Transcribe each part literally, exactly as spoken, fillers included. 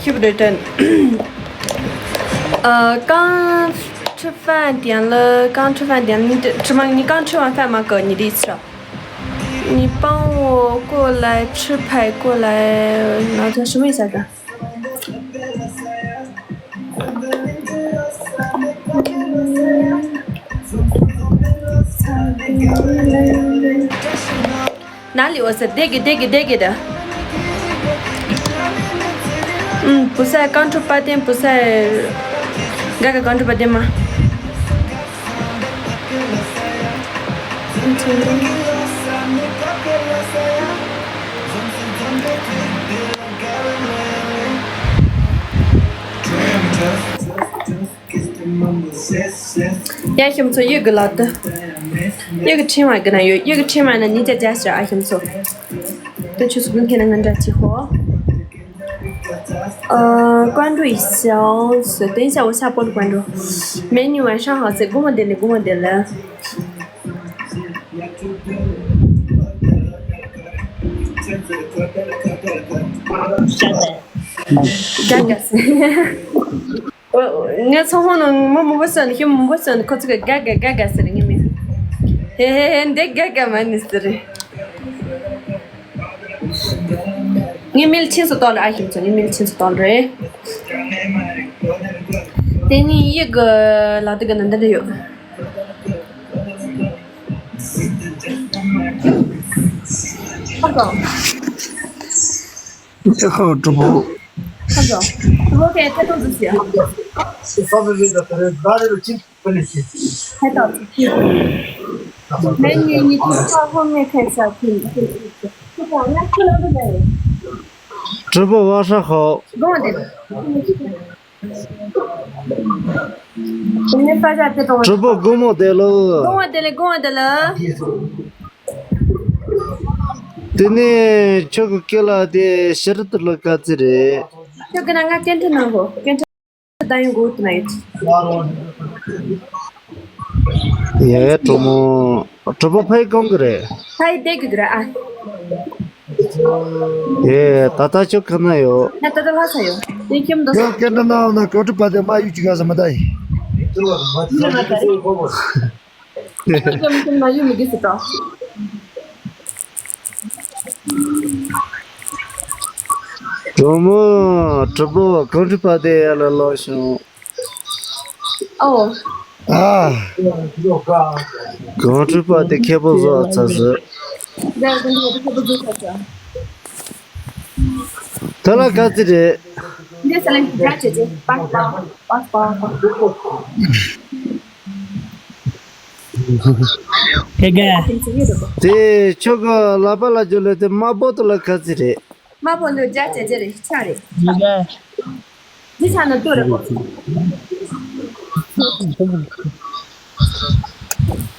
Keep written. 呃，刚吃饭点了，刚吃饭点了，你这吃吗？你刚吃完饭吗？哥，你的意思是？你帮我过来吃派过来，拿着什么意思啊？这？哪里？我是这个这个这个的。嗯，不是刚出八点，不是，刚刚刚出八点吗？ ཡ་ཤམ་ཚོ་ཡོད་གི་ལ་ཏི། ཡོད་གི་ཁྲིམས་མ་གི་ན་ཡོད། ཡོད་གི་ཁྲིམས་མ་ན་ཉིན་བརྒྱ་བརྒྱ་ཞིག་ཨ་ཤམ་ཚོ། ཏི་ཆུ་སུ་ཀུན་ཁེ་ན་ང་འདྲ་ཅི་ཧོ། ཨ། 关注一下哦，等一下我下播了关注。美女晚上好，谁给我点的给我点了。 ངས་ཚོང་ཁང་ནང་མི་མང་པོ་སོན་ཁྱོད་མང་པོ་སོན་ཁོ་ཚོ་གི་དགའ་དགའ་དགའ་དགའ་ཟེར། ངས་མི་ཧེ་ཧེ་ཧེ་འདི་དགའ་དགའ་མ་ནི་ཟེར། ངས་མིལ་ཆིན་སུ་ཏོལ་ཨ་ཤིམ་ཚོ། ངས་མིལ་ཆིན་སུ་ཏོལ་རེད། དེ་ནི་ཡིག་གི་ལ་དུ་གི་ནི་འདི་འདྲ་ཡོད། ཁ་ཚོ། ཁ་ཚོ། ཁ་ཚོ། ཁ་ཚོ་ཁ་ཚོ་ཁ་ཚོ། ཁ་ཚོ། 美女，你知道后面看一下，挺挺挺挺，不管那不能不能。直播晚上好。跟我的。 直播སྒོ་མོ་དེ་ལོ། སྒོ་མོ་དེ་ལོ། སྒོ་མོ་དེ་ལོ། དེ་ནས་ཁྱོད་ཀྱི་སྐེ་ལ་དེ་ཕྱི་རུ་དུ་ལོ་ག་ཚོད་རེད། ཁྱོད་ཀྱི་ན་ང་སྐད་འཕྲིན་ནང་གོ། སྐད་འཕྲིན་ད་ཡོང་གོ་དུ་ན་ཡོད། ཡེ་གྲོ་མོ། གྲོ་པོ་ཕའི་གང་གི་རེད། ཕའི་དེ་གི་གི་ར་ཨ། ཡེ་ད་ལྟ་ཁྱོད་ག་ན་ཡོད། ང་ད་ལྟ་ལྷ་ས་ཡོད། དེ་ཁྱིམ་དུ། ཁྱོད་སྐད་འཕྲིན་ནང་ན་གོ་ཁྲི་པ་དེ་མ་ཡུལ་གཅིག་ག་ས་མ་ད་ཡིན། ཡུལ་མ་ད་ཡིན། ཁྱིམ་ཁྱིམ་ན་ཡུལ་མི་གི་སི་ཏོ། གྲོ་མོ། གྲོ་པོ་གང་ཁྲི་པ་དེ་ཡར་ལ་ལོག་བྱུང་། ཨོ། ཨ། གང་ཁྲི་པ་དེ་ཁེ་པོ་བཟོ་ཚ་ཟེར། ད་ལ་ག་ཚི་རེད། འདི་ས་ལན་ག་ཅེ་ཅེ་པ་པ་པ་པ་པ། དེ་ག་དེ་ཁྱོད་ཀྱི་ལ་པ་ལ་འཇོ་ལེ་དེ་དམར་པོ་དེ་ལ་ག་ཚི་རེད། དམར་པོ་འདི་བརྒྱ་ཆ་བརྒྱ་རེད། ཆ་རེད། འདི་ཆ་ནི་ལྟོ་རེད་གོ།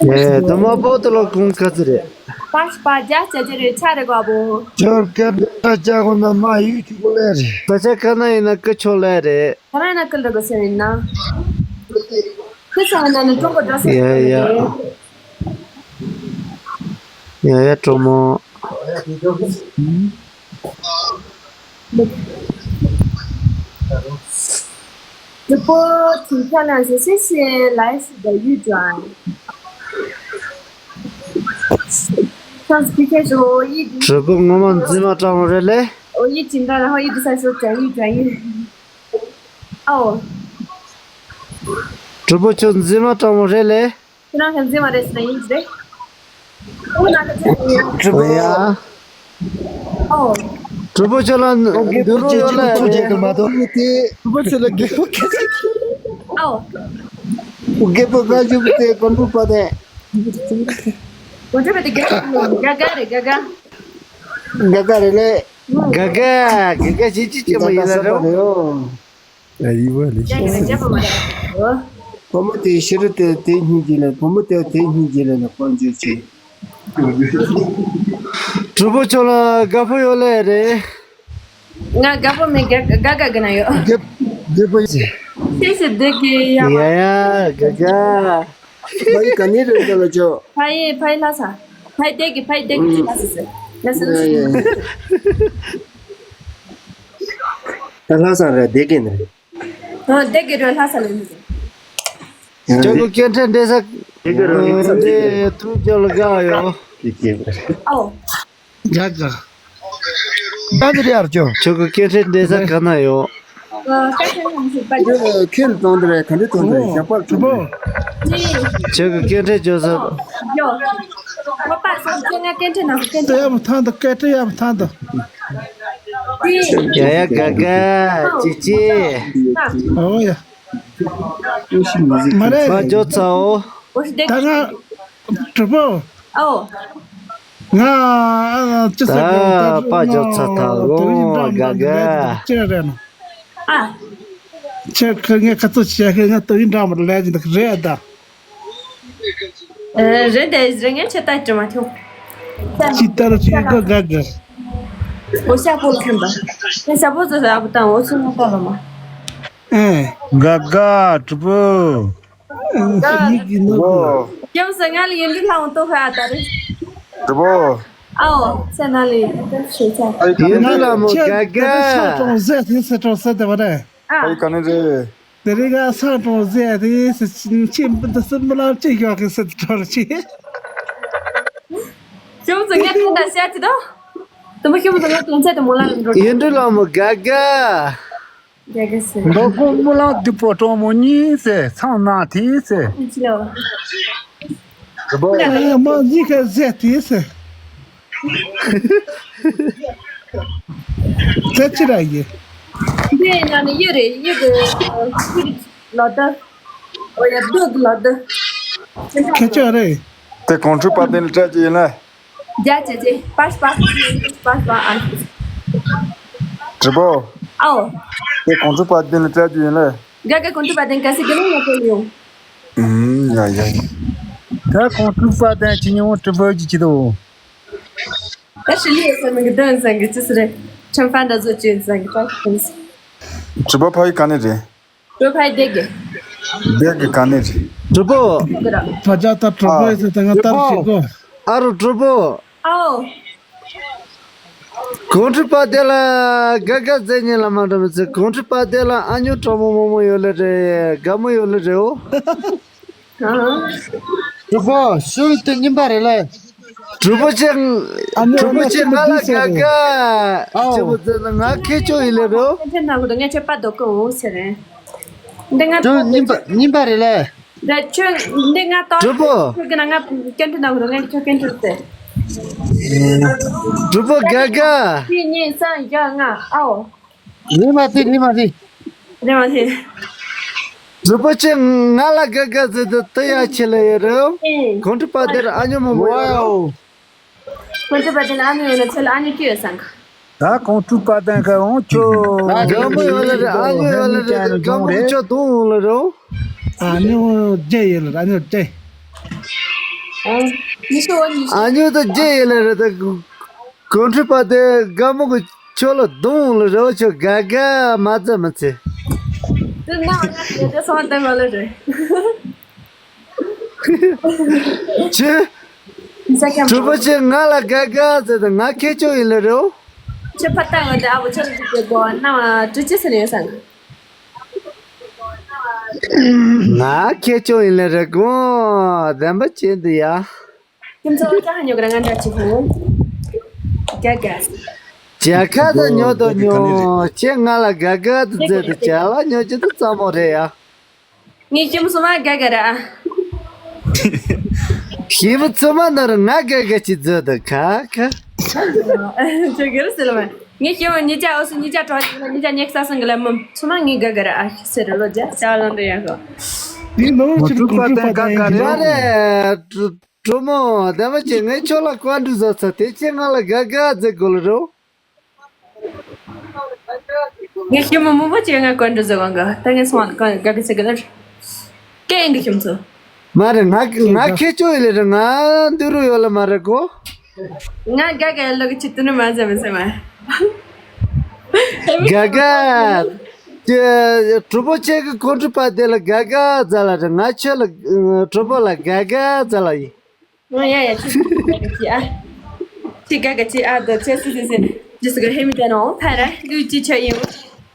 ཨེ། དེ་དམར་པོ་དེ་ལ་གོང་ག་ཚོད་རེད། པ་པ་བརྒྱ་ཆ་བརྒྱ་རེད། ཆ་རེད་གོ་ཨ་བོ། ཁྱོད་སྐད་འདྲ་ཅག་གོ་ན་མ་ཡུལ་གཅིག་པོ་ལས་རེད། ད་ཆ་ཁ་ན་ཡིན་ན་ཀི་ཆོ་ལས་རེད། ཁ་ན་ཡིན་ན་ཀི་ལ་གོ་སེ་ཡིན་ན། ཁི་ས་ཡིན་ན་ནི་ཀྲུང་གོ་འདྲ་སེ་ཡ་ཡ། རེད། ཡ་ཡ་གྲོ་མོ། 直播挺漂亮，谢谢来是的右转。上次P K时候我一直 直播ངོ་མ་འཛིན་མ་དྲང་བ་རེད་ལེ། 我一紧张，然后一直在说转右转右。哦。 直播ཁྱོད་འཛིན་མ་དྲང་བ་རེད་ལེ། ཁྱེད་རང་ཁྱོད་འཛིན་མ་རེད་ཟེར་ན་ཡིན་གྱི་རེད། ཁོ་ན་ཁ་ཆེ་ཡིན། 直播ཡ། ཨོ། 直播ཁྱོད་ལ་འདི་རུ་ཡོད་ལ་རེད། 直播ཁྱོད་ལ་རྒད་པོ་ཁ་ཆེ། ཨོ། རྒད་པོ་ཁ་ཆེ་པོ་དེ་གོན་པོ་པ་དེ། གོན་པོ་པ་དེ་རྒད་པོ་དགའ་དགའ་རེད་དགའ་དགའ། དགའ་དགའ་རེད་ལེ། དགའ་དགའ་དགའ་དགའ་ཞིག་ཅིག་ཅེ་མ་ཡིན་ལ་རེད། ཨ་ཡི་བ་ལི་ཤི། བུ་མོ་དེ་ཤི་རི་དེ་དེ་སྙིང་རྗེ་ལ། བུ་མོ་དེ་དེ་སྙིང་རྗེ་ལ་ནི་དཔལ་འབྱོར་ཆེ། 直播ཁྱོད་ལ་དགའ་པོ་ཡོད་ལེ་རེད། ང་དགའ་པོ་མེད། དགའ་དགའ་དགའ་ན་ཡོད། རྒད་རྒད་པོ་ཡིན། ཤེས་ཤེས་བདེ་གི་ཡ། ཡ་ཡ་དགའ་དགའ། ཕ་ཡི་ག་ནས་རེད་ལ་ཅོ། ཕ་ཡི་ཕ་ཡི་ལྷ་ས། ཕ་ཡི་བདེ་གི་ཕ་ཡི་བདེ་གི་ལྷ་ས་ཟེར། ལྷ་ས་ལྷ་ས། ད་ལྷ་ས་རེད། བསྡད་ཀྱི་ནི་རེད། ཨ། བསྡད་ཀྱི་རེད། ལྷ་ས་ལ་ཡིན། ཁྱོད་ཀྱི་སྐད་འཕྲིན་འདྲེན་ས་འདི་ཐུག་རྒྱབ་ལ་དགའ་ཡོད། ཀྱི་ཀྱི་རེད། ཨོ། དགའ་དགའ། ད་འདི་རེད་ཡར་ཅོ། ཁྱོད་ཀྱི་སྐད་འཕྲིན་འདྲེན་ས་ག་ན་ཡོད། ཨ། ཀ་ཤ་ཡང་ཞིག་པ་འདི། ཁྱེད་གཙང་དེ་རེད། ག་འདྲ་གཙང་དེ་རེད། ཞག་པར་གྲུབ་པོ། ཁྱོད་ཀྱི་སྐད་འཕྲིན་བརྗོད་ས། ཡོ། ཁོ་པ་སོང་ཚེ་ང་སྐད་འཕྲིན་ནང་སྐད་འཕྲིན། ཡ་མ་ཐང་དུ་སྐད་འཕྲིན་ཡ་མ་ཐང་དུ། ཡ་ཡ་དགའ་དགའ་ཅི་ཅི། ཨོ་ཡ། མ་རེད། པ་འཇོ་ཚའོ། ད་ང་གྲུབ་པོ། ཨོ། ང་ཅི་ཟེར་གི། ད་པ་འཇོ་ཚ་ཐག་ལོ་དགའ་དགའ། ཅི་རེད་ན། ཨ། ཁྱེད་ཁ་ངས་ཁ་ཚོ་བྱས་ཁ་ང་ཏོ་ཡིན་འདྲ་མ་ལས་ཀྱི་འདུག་རེད་ད། ཨ། རེད་དེ་རེད། ངས་ཁྱེད་ལྟ་ཅི་མ་ཐུབ། ཅི་ལྟར་ཅི་ག་ག་ག། འོ་ཤ་པོ་ཁན་པ། ངས་ཤ་པོ་ཚོ་ཟ་བ་དང་འོ་ཚོ་མ་པ་ལ་མ། ཨེ། ག་ག་གྲུབ་པོ། ཡིག་གི་ནོར་བུ། ཡོམ་སེ་ང་ལ་ཡིན་འདི་ལྷ་འོང་ཏོ་ཧ་ད་རེད། གྲུབ་པོ། ཨའོ། སེ་ན་ལི་ཏེ་ཤེ་ཆ། ཡིན་འདི་ལ་མོ་ག་ག། ཁྱེད་ས་གྲོང་ཟེ་ཐི་སེ་གྲོང་ཟེ་ཏེ་བ་རེད། ཨ། ཨའི་ག་ནི་རེད། དེ་རིང་ང་ས་གྲོང་ཟེ་ཡ་དེ་ཁྱིམ་འདི་སྲིན་མོ་ལ་ཅི་ཡོད་གི་སྲིད་གྲོར་ཅི། ཤོམ་ཚོ་ངས་དོན་དག་བཤད་ཅི་དོ། དུ་མོ་ཤོམ་ཚོ་ངས་དོན་ཚད་དུ་མོ་ལ་འགྲོ། ཡིན་འདྲི་ལ་མོ་དགའ་དགའ། དགའ་དགའ་ཟེར། མདོ་དགོང་སྨོན་ལམ་སྡིག་པོ་གྲོགས་མོ་གཉིས་ཟེར་ཚང་ན་དེ་ཟེར། ཅི་ལོ། མ་གཉིས་ཀ་ཟེར་དེ་ཟེར། ཚེ་ཕྱི་ར་ཡི། འདི་ཡིན་ན་ནི་གཡུ་རེད། གཡུ་གི་ལོ་ཏི། འོ་ཡ་སྡུག་གི་ལོ་ཏི། ཁྱེད་ཅག་རེད། དེ་གོང་ཁྲུས་དཔལ་ལྡན་ལ་སྤྲད་ཀྱི་ཡིན་ལ། རྒྱ་ཆེ་ཆེ་པར་པར་པར་པར་ཨ། གྲུབ་པོ། ཨའོ། དེ་གོང་ཁྲུས་དཔལ་ལྡན་ལ་སྤྲད་ཀྱི་ཡིན་ལ། རྒྱ་ག་གོང་ཁྲུས་དཔལ་ལྡན་ག་སི་གི་ནི་ཡོད་གི་ཡོང་། ཨུམ། ཡ་ཡ་ཡ། ད་གོང་ཁྲུས་དཔལ་ལྡན་ཅི་ཉིན་འོང་གྲུབ་པོ་གི་ཅི་དོ། ད་ཧྲི་ལི་ཡེ་ས་མི་གི་དོན་སང་གི་ཅི་སི་རེད། ཁྲམ་ཕན་ད་བཟོ་ཅི་སང་གི་ད་ཁོང་སི། གྲུབ་པོ་ཕ་ཡི་ག་ནས་རེད། གྲུབ་ཕ་ཡི་དེ་གི། དེ་གི་ག་ནས་རེད། གྲུབ་པོ། གི་ར། བ་ཇ་ད་གྲུབ་པོ་ཡི་ས་ད་ང་ལྟར་ཞིག་གོ། ཨ་རུ་གྲུབ་པོ། ཨའོ། གོང་ཁྲུས་དཔལ་ལྡན་ལ་དགའ་དགའ་ཟེར་ཉིན་ལ་མ་འགྲོ་མི་ཚེ་གོང་ཁྲུས་དཔལ་ལྡན་ལ་ཨ་ཉོ་གྲོགས་མོ་མོ་མོ་ཡོད་ལེ་རེད། དགའ་མོ་ཡོད་ལེ་རེད་འོ། གྲུབ་པོ་ཤུལ་དེ་རྙིང་པ་རེད་ལ། གྲུབ་པོ་ཆེ། ཨ་ནི་གྲུབ་པོ་ཆེ་ང་ལ་དགའ་དགའ། ཨའོ། ཆེ་བོ་ཚེ་ན་ང་ཁེ་ཆོ་ཡིན་ལེ་རོ། ཁྱེད་ན་གོ་ང་ཆོས་པ་དོ་གོ་འོ་ཟེར་རེད། འདི་ང་ཁྱོད་རྙིང་པ་རྙིང་པ་རེད་ལ། འདི་ཁྱོད་འདི་ང་ཏོ། གྲུབ་པོ། ཁྱོད་ཀྱི་ན་ང་སྐད་འཕྲིན་ནང་དུ་ང་ཁྱོད་སྐད་འཕྲིན་ཟེར། གྲུབ་པོ་དགའ་དགའ། གཅིག་གཉིས་གསུམ་བཞི་ལྔ། ཨའོ། རེད་མ་ཐི་རེད་མ་ཐི། རེད་མ་ཐི། གྲུབ་པོ་ཆེ་ང་ལ་དགའ་དགའ་ཟེར་དུ་ཏི་ཡ་ཆེ་ལ་ཡོད་རེད། ཨེ། གོང་ཁྲུས་དཔལ་ལྡན་ཨ་ཉོ་མོ་མོ་ཡོད་རེད། ཝའོ། གོང་ཁྲུས་དཔལ་ལྡན་ཨ་ཉོ་ཡོད་ན་ཚེ་ལ་ཨ་ཉོ་སྐྱོ་ཡོད་སང་ག། ད་གོང་ཁྲུས་དཔལ་ལྡན་ག་འོང་ཁྱོད། དགའ་མོ་ཡོད་ལ་རེད། ཨ་ཉོ་ཡོད་ལ་རེད། དགའ་མོ་ཁྱོད་དུང་འོང་ལ་རེད། ཨ་ནི་རྒྱ་ཡིན་ལ་ཨ་ནི་རྒྱ། ཨ་ནི་ད་རྒྱ་ཡིན་ལ་རེད་ད། གོང་ཁྲུས་པ་དེ་དགའ་མོ་གི་ཆོ་ལ་རྡུང་ལ་རེ་བ་ཆོ་དགའ་དགའ་མ་ཚད་མི་ཚེ། དེ་ན་ང་དེ་དེ་སོང་དེ་མ་ལ་རེད། ཆེ། གྲུབ་པོ་ཆེ་ང་ལ་དགའ་དགའ་ཟེར་ད་ང་ཁྱེད་ཆོ་ཡིན་ལ་རེད། ཆེ་ཕ་ཏང་ང་དེ་ཨ་བོ་ཆོ་ལ་དེ་གོ་ན་དྲི་ཅི་ཟེར་ཡོད་སང་། ང་ཁྱེད་ཅག་ཡིན་ལེ་རེད་གོ། བདེན་པ་བྱེད་འདི་ཡ། ཁྱིམ་ཚང་ཅག་ཉོ་ག་ང་འདྲ་ཅིག་ཧོ། རྒྱ་གར། རྒྱ་གར་དུ་ཉོ་དོ་ཉོ། ཁྱེད་ང་ལ་དགའ་དགའ་དུ་མཛད་དུ་རྒྱ་ལ་ཉོ་རྒྱུ་དུ་ཙམ་མོ་རེད་ཡ། ངའི་ཁྱིམ་སུ་མ་དགའ་དགའ་ར། ཁྱིམ་ཚང་མ་ནོར་ང་དགའ་དགའ་ཅིག་མཛོད་དུ་ཁ་ཁ། ཅོ་གེར་སེ་ལ་མ། ངའི་ཁྱིམ་ཉི་ཅག་འོ་སུ་ཉི་ཅག་གྲོགས་ཉི་ཅག་ཉེག་ས་སང་གི་ལ་མམ་ཚང་མ་ངའི་དགའ་དགའ་ར་ཨ་ཤི་སེ་ར་ལོ་རྒྱ་ཅག་ལང་དུ་ཡ་ཤོ། དེ་ནོར་ཅིག་གོང་ཁྲུས་པ་དེ་དགའ་དགའ་རེད། གྲོགས་མོ་བདེ་མོ་བྱེད། ངས་ཁྱོད་ལ་བཀའ་འདྲི་བཟོ་ཚར། དེ་ཁྱེད་ང་ལ་དགའ་དགའ་མཛད་དགོས་ལ་རོ། ངས་ཁྱོད་མོ་མོ་བོ་ཅེ་ང་བཀའ་འདྲི་བཟོ་གང་ག་ད་ངས་སོང་བ་དགའ་དགའ་ཟེར་གི་ལ། སྐད་ཡིན་གི་ཁྱོད་ཚོ། མ་རེད། ང་ང་ཁྱེད་ཆོ་ཡིན་ལེ་རེད། ང་འདི་རུ་ཡོད་ལ་མ་རེད་གོ། ང་དགའ་དགའ་ལོ་གི་ཆི་ཏུ་ནི་མ་ཟེར་མི་ཟེར་མ། དགའ་དགའ། ཀྱེ། གྲུབ་པོ་ཆེ་གི་གོང་ཁྲུས་པ་དེ་ལ་དགའ་དགའ་ཟེར་ལ་རེད། ང་ཁྱོད་ལ་གྲུབ་པོ་ལ་དགའ་དགའ་ཟེར་ལ་ཡིན། ཨོ་ཡ་ཡ་ཅི་ཅི་ཨ། ཅི་དགའ་དགའ་ཅི་ཨ་དོ་ཅི་སི་སི་སི་ཇི་སི་ག་ཧེ་མི་ཏེ་ནོ་ཕ་ར་ལུ་ཅི་ཆ་ཡིན།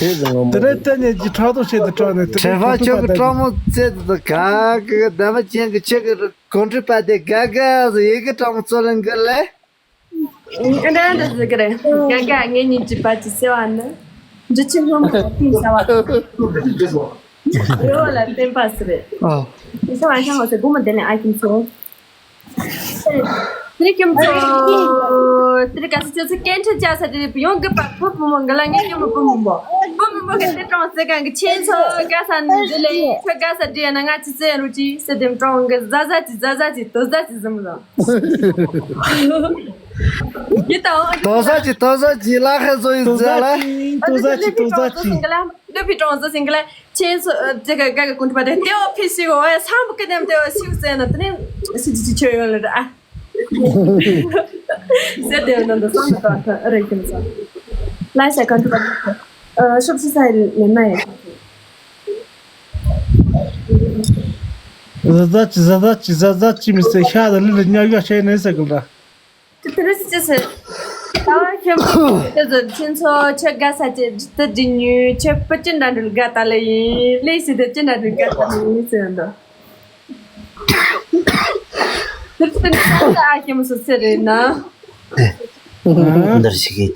དེ་ཟེར་ངོ་མ་དེ་རེད། ད་ནས་ཀྱི་ཕྲག་དོག་བྱེད་དུ་སྐྲག་ནས་དེ་རེད། ཁྲེ་ཕ་ཁོང་ཁྲོ་ཁྱོད་ཀྱི་པ་ད་སྤྲང་མོ་ཚེ་དེ་དག་ག་གི་གདམས་པ་ཅན་གྱི་ཁྱོད་ཀྱི་གོང་ཁྲོ་པ་དེ་དགའ་དགའ་ཟེར་ཡི་གེ་སྤྲང་མོ་ཚོ་ལ་འགུལ་ལེ། འདྲ་འདྲ་ཟེར་གི་རེད། དགའ་དགའ་ངེད་གཉིས་ཀྱི་བར་གྱི་བརྩེ་བ་ནི། འདྲི་ཆུ་སྔོན་མོ་ལ་བརྟེན་བྱ་བ། རི་བོ་ལ་བརྟེན་པ་ཟེར་རེད། ཨ། ཤ་བ་ཤ་བ་ཟེར་སྒོ་མ་དེ་ལས་ཨ་ཁྱིམ་ཚོ། དེ་ཁྱིམ་ཚོ། དེ་ག་ཚོད་ཚོད་སྐད་འཕྲིན་བཅའ་ས་དེ་ཡོང་གི་པ་བུ་བུ་མོ་འགའ་ལ་ངས་ཁྱིམ་བུ་མོ་མོ། བུ་མོ་མོ་གི་དེ་གྲོང་ཟེ་གང་གི་ཆེན་ཚོ་དགའ་ས་ནི་འདི་ལས་ཁྱོད་དགའ་ས་འདི་ཡ་ན་ང་ཅི་ཚེ་རུ་ཅི་ཟེར་དེམ་གྲོང་གི་ཟ་ཟ་ཅི་ཟ་ཟ་ཅི་དོ་ཟ་ཅི་ཟེར་མི་ཟ། ཡི་ད་འོ། དོ་ཟ་ཅི་དོ་ཟ་ཅི་ལ་ཁ་བཟོ་ཡི་ཟ་ལ། དོ་ཟ་ཅི་དོ་ཟ་ཅི། ལུ་བི་གྲོང་ཟེ་སིང་གི་ལ། ཆེན་སོ་ཨ་དེ་ག་ག་ག་ཀུན་པ་དེ་དེའོ་ཕི་ཤི་གོ་ཨེ་སམ་ཀི་དེམ་དེའོ་ཤིའུ་ཟེར་ན་དེ་ནས་སི་ཅི་ཅི་ཆོས་ཡོད་ལ་ཨ། ཟེར་དེའོ་ནང་དུ་སོང་ནས་ཨ་རེ་ཁྱིམ་ཚང་། ལ་ཤ་ཀུན་པ་ཨ་ཤོབ་སི་སའི་ལེ་མ་ཡ། ཟ་ཟ་ཅི་ཟ་ཟ་ཅི་ཟ་ཟ་ཅི་མི་ཟེར་ཤ་དང་ལི་ལ་ཉག་ཡག་བྱས་ནས་ཟེར་གི་ལ། དེ་རེད་ཅེས་ཟེར། ད་ཁྱེད་དེ་ཚོ་ཁྱེད་ཚོ་ཁྱེད་དགའ་ས་ཅེས་ཇི་ལྟར་འདྲི་ཉུལ་ཁྱེད་སྤུ་ཅི་འདྲ་འདྲ་དགའ་ད་ལེ་ཡིན་ལེ་ཞིག་དེ་ཅི་འདྲ་འདྲ་དགའ་ད་ལེ་ཡིན་ཟེར་འདུག་དེ་ཚོ་ནི་ས་ཨ་ཁྱེད་མོ་སོ་སེ་རེད་ན། འདིར་ཞིག་གིས།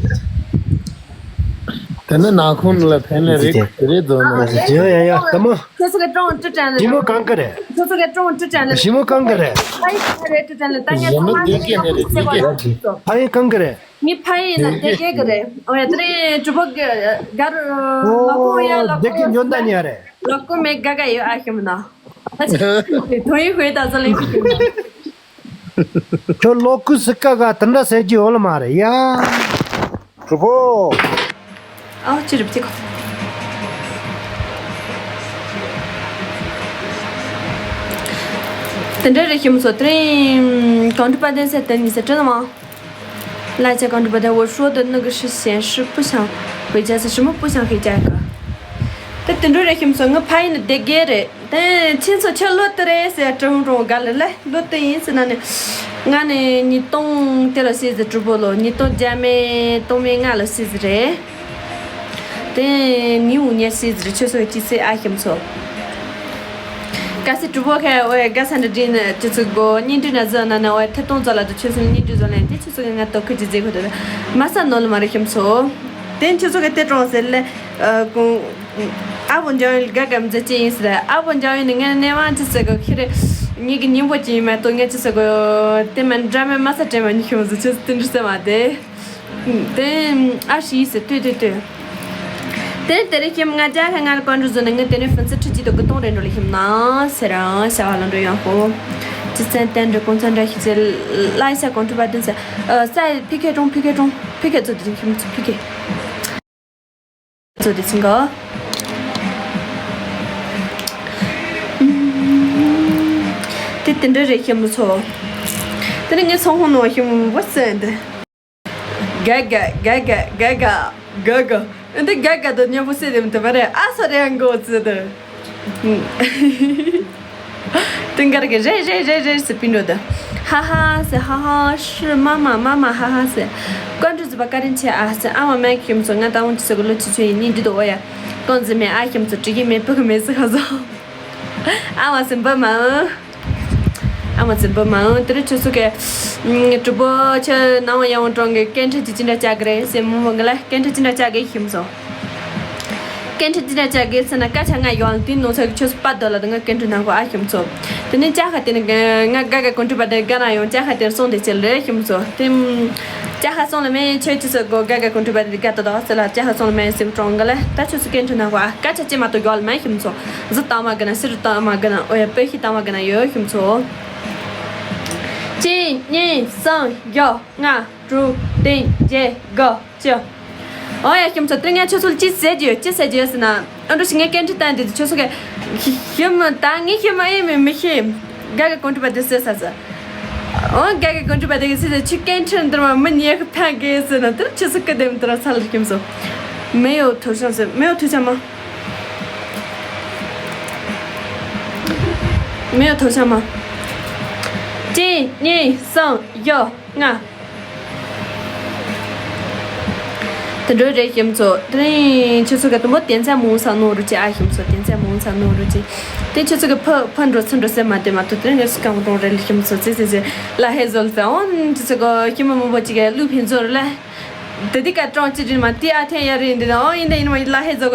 དེ་ནི་ནག་ཁུང་ལ་ཕན་ལེ་རེད་རེད་འདོད་ན། ཡ་ཡ་ཡ་ད་མོ། ཁྱོད་ཚོ་གི་ཀྲོང་ཀྲི་ཅན་ལ། ཞི་མོ་གང་གི་རེད། ཁྱོད་ཚོ་གི་ཀྲོང་ཀྲི་ཅན་ལ། ཞི་མོ་གང་གི་རེད། ཨ་ཡི་ཁ་རེད་ཀྲི་ཅན་ལ་ད་ཉལ་ཞི་མོ་ཚང་མ་དེ་གི་ནི་རེད་དེ་གི། ཕ་ཡི་གང་གི་རེད། ངའི་ཕ་ཡི་ན་དེ་གི་གི་རེད། ཨོ་ཡ་དེ་རེད་གྲུ་པོ་གི་ག་རུ་ལོ་ཀོ་ཡ་ལོ་ཀོ་ཡ་འཇོན་ད་ཉ་རེད། ལོ་ཀོ་མེ་ག་ག་ཡོད་ཨ་ཤི་མ་ན། ད་ཅི་ཐོ་ཡི་ཧོས་ད་ཟ་ལེ་ཤི་ཤི་མ་ན། ཁྱོད་ལོ་ཀུ་སི་ཀ་ག་དེ་འདྲ་ཟེར་གྱི་ཡོད་ལ་མ་རེད་ཡ། གྲུ་པོ། ཨའོ་ཅི་རེད་ཅི་གོ། དེ་འདྲ་རེད་ཤི་མ་སོ་དེ་རིང་གང་དྲུ་པ་དན་སེ་དན་ནི་སེ་དྲི་ན་མ། ལ་ཅ་གང་དྲུ་པ་དན་འོ་ཧྲོ་དུ་ནུ་གི་ཧྲི་ཞན་ཧྲི་པུ་ཤང་ཝེ་ཅ་སི་ཧྲི་མོ་པུ་ཤང་ཧེ་ཅ་ག། དེ་དེ་འདྲ་རེད་ཤི་མ་སོ་ང་ཕ་ཡིན་ནི་དེ་གེ་རེད། དེ་ཁྱེད་ཚོ་ཁྱོད་ལོ་དུ་རེད་ཟེར་ཀྲུང་ཀྲུང་ག་ལ་ལེ་ལོ་དུ་ཡིན་ཟེར་ན་ནི། ང་ནི་ཉིས་སྟོང་དེ་ལ་སྲིད་ཟེར་གྲུ་པོ་ལོ་ཉིས་སྟོང་བརྒྱ་མེད་སྟོང་མེད་ལྔ་ལ་སྲིད་ཟེར་རེད། དེ་ནི་འུ་ཉེ་སྲིད་ཟེར་ཁྱོད་ཚོ་ཅི་སེ་ཨ་ཤམ་ཚོ། ག་སེ་གྲུ་པོ་ཁ་འོ་ག་ས་འདྲ་འདྲི་ན་ཁྱོད་ཚོ་གོ་ཉིན་འདྲི་ན་ཟོ་ན་ན་འོ་ཐེ་སྟོང་ཚོ་ལ་དུ་ཁྱོད་ཚོ་ཉིན་འདྲི་ཟོ་ལེན་དེ་ཁྱོད་ཚོ་གི་ང་ཏོ་ཁུ་ཅི་ཟེ་གོ་དུ་མ་ས་ནོ་ལ་མ་རེད་ཤམ་ཚོ། དེ་ཁྱོད་ཚོ་གི་དེ་གྲོང་ཟེར་ལེ། ཨ་བོ་འཇང་ཡོན་དགའ་གམ་མཛད་ཅན་ཡིན་ཟེར། ཨ་བོ་འཇང་ཡོན་ནི་ངའི་གནས་དབང་ཅི་ཟེར་གོ་ཁྱེད་རེ། ངེད་ཀྱི་སྙིང་པོ་ཅི་ཡིན་མ་གཏོགས་ངས་ཅི་ཟེར་གོ། དེ་མ་འདྲ་མེད་མ་ས་དྲན་མ་ཉི་ཤུ་ཟེར་ཆེ་དེ་འདྲ་ཟེར་མ་དེ། དེ་ཨ་ཤི་ཡིན་ཟེར་ལྟོས་ལྟོས་ལྟོས། དེ་དེ་རིང་ཁྱིམ་ང་རྒྱ་ཁ་ང་ལ་བཀའ་འདྲི་བཟོ་ནས་ངས་དེ་ནས་ཕུན་ཚོགས་ཁྲི་གཅིག་དང་དགུ་སྟོང་རེ་འགྲོ་ལ་ཁྱིམ་ན་ཟེར་རང་བྱ་བ་ལ་འགྲོ་ཡོང་ཧོ། ཅི་ཚན་བསྟན་འགྲོ་གོང་ཚན་འདྲ་ཤི་ཚེ་ལ་ཡ་ཤ་གོང་ཁྲི་པ་དེ་ཚེ་ས་ཕི་ཁེ་ཀྲོང་ཕི་ཁེ་ཀྲོང་ཕི་ཁེ་ཚོ་དེ་རིང་ཁྱིམ་ཚོ་ཕི་ཁེ། ཚོ་དེ་ཚིག་གོ། དེ་དེ་འདྲ་རེད་ཤི་མ་སོ། དེ་ནི་ངའི་ཚོང་ཁང་ནང་ཤི་མ་བོ་ཟེར་འདི། ག་ག་ག་ག་ག་ག་ག་ག། འདི་ག་ག་དུ་ཉམ་པོ་ཟེར་དེ་མི་དེ་བ་རེད་ཨ་ས་རེད་ཨང་གོ་ཚི་དུ། དེང་གར་གི་རེད་རེད་རེད་རེད་ཟེར་པིན་འགྲོ་དུ། ཧ་ཧ་ཟེར་ཧ་ཧ་ཧྲི་མ་མ་མ་མ་ཧ་ཧ་ཟེར། བཀའ་འགྲོ་ཟི་པ་བཀའ་དྲིན་ཆེ་ཨ་ཟེར་ཨ་མ་མ་ཁྱིམ་ཚོ་ང་ད་འོང་ཅི་ཟེར་གི་ལོ་ཆུ་ཆུ་ཡིན་ནི་འདི་དུ་འོ་ཡ། གང་ཟི་མེད་ཨ་ཁྱིམ་ཚོ་དྲི་གི་མེད་ཕུ་གི་མེད་ཟི་ཧ་ཟོ། ཨ་མ་སེམས་པ་མ་འོང་། ཨ་མ་སེམས་པ་མ་འོང་དེ་རིང་ཆུ་ཚོད་གི། གྲུ་པོ་ཆེ་ནང་བ་ཡང་འོང་གྲོང་གི་སྐད་འཕྲིན་ཅི་ཅི་འདྲ་བཅའ་གི་རེད་ཟེར་མོ་མོ་ང་ལ་སྐད་འཕྲིན་ཅི་འདྲ་བཅའ་གི་ཁྱིམ་ཚོ། སྐད་འཕྲིན་ཅི་འདྲ་བཅའ་གི་ཟེར་ན་སྐད་ཆ་ང་ཡོང་དེ་ནོ་ཚ་གི་ཆུ་ཚོད་པ་དོ་ལ་དེ་ང་སྐད་འཕྲིན་ནང་གོ་ཨ་ཁྱིམ་ཚོ། དེ་ནས་ཅ་ཁ་དེ་ནི་ང་དགའ་དགའ་གོང་ཁྲི་པ་དེ་དགའ་ན་ཡང་ཅ་ཁ་དེར་སོང་དེ་ཆེ་ལེ་ཁྱིམ་ཚོ་དེ། ཅ་ཁ་སོང་ལ་མེ་ཆོས་ཅི་སོ་གོ་དགའ་དགའ་གོང་ཁྲི་པ་དེ་དགའ་ཏོ་ཏོ་ཟེར་ལ་ཅ་ཁ་སོང་ལ་མེ་སེམས་གྲོང་ག་ལེ་ད་ཆུ་ཚོད་སྐད་འཕྲིན་ནང་གོ་ཨ་སྐད་ཆ་ཅི་མ་གཏོགས་ཡོད་ལ་མེ་ཁྱིམ་ཚོ་གཟི་བཏང་མ་གི་ན་ཤི་རུ་བཏང་མ་གི་ན་ཨོ་ཡ་དཔེ་ཤི་བཏང་མ་གི་ན་ཡོད་ཁྱིམ་ཚོ། གཅིག་གཉིས་གསུམ་བཞི་ལྔ་དྲུག་བདུན་བརྒྱད་དགུ་བཅུ། ཨོ་ཡ་ཁྱིམ་ཚོ་དེ་ང་ཆུ་ཚོད་ཅི་ཟེར་རྒྱུ་ཅི་ཟེར་རྒྱུ་ཟེར་ན་ཨ་འགྲོ་ཞིག་ངས་སྐད་འཕྲིན་བཏང་དེ་ཆུ་ཚོད་ག་ཤི་མ་ད་ངས་ཤི་མ་ཨེ་མི་མི་ཤི་དགའ་དགའ་གོང་ཁྲི་པ་དེ་ཟེར་ས་ཟེར། ཨོ་དགའ་དགའ་གོང་ཁྲི་པ་དེ་གི་ཟེར་ཟེར་ཆུ་སྐད་འཕྲིན་འདིར་མ་མི་ཉེ་གི་ཕན་གི་ཟེར་ན་དེར་ཆུ་ཚོད་ག་དེ་མི་དེ་ར་ཚ་ལ་ཁྱིམ་ཚོ། མེ་ཡོ་ཐུ་ཆང་ཟེར་མེ་ཡོ་ཐུ་ཆང་མ། མེ་ཡོ་ཐུ་ཆང་མ། གཅིག་གཉིས་གསུམ་བཞི་ལྔ། དེ་འདྲ་རེད་ཞིམ་ཚོ། དེ་རིང་ཁྱོད་ཚོ་ག་དུམ་བུ་དེ་ཚ་མོང་ས་ནོ་རུ་ཅི་ཨ་ཞིམ་ཚོ། དེ་ཚ་མོང་ས་ནོ་རུ་ཅི། དེ་ཁྱོད་ཚོ་གི་ཕ་ཕ་འགྲོ་ཚུན་འགྲོ་སེ་མ་དེ་མ་ཐུ་དེ་རིང་ངས་སུ་གང་གྲོང་རེད་ལ་ཞིམ་ཚོ། ཙི་ཙི་ཙི་ལ་ཧེ་ཟོལ་ཙི་ཨོན་ཁྱོད་ཚོ་གི་ཞིམ་མོ་མོ་བོ་ཅི་ག་ལུ་ཕིན་ཚོ་རུ་ལ། དེ་དི་ཀ་གྲོང་ཅི་རིན་མ་དེ་ཨ་ཐེན་ཡ་རིན་དེ་ན་ཨོ་ཡིན་ད་ཡིན་མ་ལ་ཧེ་ཟོ།